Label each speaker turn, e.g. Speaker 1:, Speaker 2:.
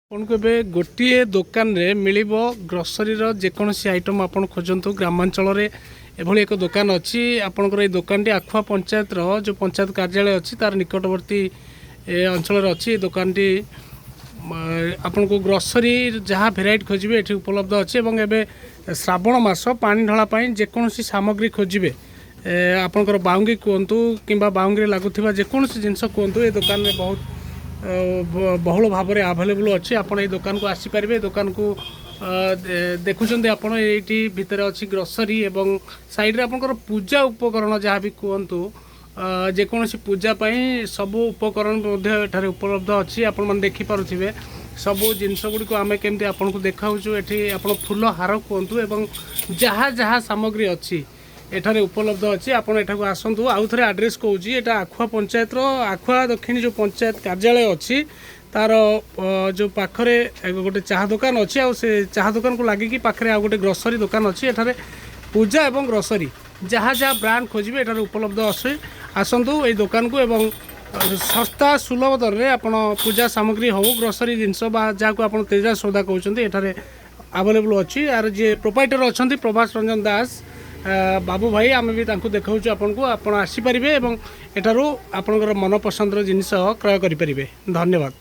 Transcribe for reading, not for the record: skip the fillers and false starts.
Speaker 1: ଆପଣଙ୍କୁ ଏବେ ଗୋଟିଏ ଦୋକାନରେ ମିଳିବ ଗ୍ରୋସରୀର ଯେକୌଣସି ଆଇଟମ୍ ଆପଣ ଖୋଜନ୍ତୁ। ଗ୍ରାମାଞ୍ଚଳରେ ଏଭଳି ଏକ ଦୋକାନ ଅଛି। ଆପଣଙ୍କର ଏଇ ଦୋକାନଟି ଆଖୁଆ ପଞ୍ଚାୟତର ଯେଉଁ ପଞ୍ଚାୟତ କାର୍ଯ୍ୟାଳୟ ଅଛି, ତାର ନିକଟବର୍ତ୍ତୀ ଅଞ୍ଚଳରେ ଅଛି। ଏ ଦୋକାନଟି ଆପଣଙ୍କୁ ଗ୍ରୋସରୀ ଯାହା ଭେରାଇଟି ଖୋଜିବେ, ଏଠି ଉପଲବ୍ଧ ଅଛି। ଏବଂ ଏବେ ଶ୍ରାବଣ ମାସ, ପାଣି ଢଳା ପାଇଁ ଯେକୌଣସି ସାମଗ୍ରୀ ଖୋଜିବେ, ଆପଣଙ୍କର ବାଉଙ୍ଗି କୁହନ୍ତୁ କିମ୍ବା ବାଉଙ୍ଗିରେ ଲାଗୁଥିବା ଯେକୌଣସି ଜିନିଷ କୁହନ୍ତୁ, ଏ ଦୋକାନରେ ବହୁତ ବହୁଳ ଭାବରେ ଆଭେଲେବୁଲ୍ ଅଛି। ଆପଣ ଏଇ ଦୋକାନକୁ ଆସିପାରିବେ। ଦୋକାନକୁ ଦେଖୁଛନ୍ତି ଆପଣ, ଏଇଠି ଭିତରେ ଅଛି ଗ୍ରୋସରୀ ଏବଂ ସାଇଡ଼ରେ ଆପଣଙ୍କର ପୂଜା ଉପକରଣ ଯାହା ବି କୁହନ୍ତୁ, ଯେକୌଣସି ପୂଜା ପାଇଁ ସବୁ ଉପକରଣ ମଧ୍ୟ ଏଠାରେ ଉପଲବ୍ଧ ଅଛି। ଆପଣମାନେ ଦେଖିପାରୁଥିବେ ସବୁ ଜିନିଷ ଗୁଡ଼ିକୁ ଆମେ କେମିତି ଆପଣଙ୍କୁ ଦେଖାଉଛୁ। ଏଠି ଆପଣ ଫୁଲ ହାର କୁହନ୍ତୁ ଏବଂ ଯାହା ଯାହା ସାମଗ୍ରୀ ଅଛି, ଏଠାରେ ଉପଲବ୍ଧ ଅଛି। ଆପଣ ଏଠାକୁ ଆସନ୍ତୁ। ଆଉ ଥରେ ଆଡ୍ରେସ୍ କହୁଛି, ଏଇଟା ଆଖୁଆ ପଞ୍ଚାୟତର ଆଖୁଆ ଦକ୍ଷିଣୀ ଯେଉଁ ପଞ୍ଚାୟତ କାର୍ଯ୍ୟାଳୟ ଅଛି, ତାର ଯେଉଁ ପାଖରେ ଗୋଟେ ଚାହା ଦୋକାନ ଅଛି ଆଉ ସେ ଚାହା ଦୋକାନକୁ ଲାଗିକି ପାଖରେ ଆଉ ଗୋଟେ ଗ୍ରୋସରୀ ଦୋକାନ ଅଛି। ଏଠାରେ ପୂଜା ଏବଂ ଗ୍ରୋସରୀ ଯାହା ଯାହା ବ୍ରାଣ୍ଡ ଖୋଜିବେ, ଏଠାରେ ଉପଲବ୍ଧ ଅଛି। ଆସନ୍ତୁ ଏଇ ଦୋକାନକୁ ଏବଂ ଶସ୍ତା ସୁଲଭ ଦରରେ ଆପଣ ପୂଜା ସାମଗ୍ରୀ ହେଉ, ଗ୍ରୋସରୀ ଜିନିଷ ବା ଯାହାକୁ ଆପଣ ତେଜା ସଉଦା କହୁଛନ୍ତି, ଏଠାରେ ଆଭେଲେବୁଲ୍ ଅଛି। ଆର ଯିଏ ପ୍ରୋପାଇଟର ଅଛନ୍ତି ପ୍ରଭାସ ରଞ୍ଜନ ଦାସ, ବାବୁ ଭାଇ, ଆମେ ବି ତାଙ୍କୁ ଦେଖାଉଛୁ ଆପଣଙ୍କୁ। ଆପଣ ଆସିପାରିବେ ଏବଂ ଏଠାରୁ ଆପଣଙ୍କର ମନପସନ୍ଦର ଜିନିଷ କ୍ରୟ କରିପାରିବେ। ଧନ୍ୟବାଦ।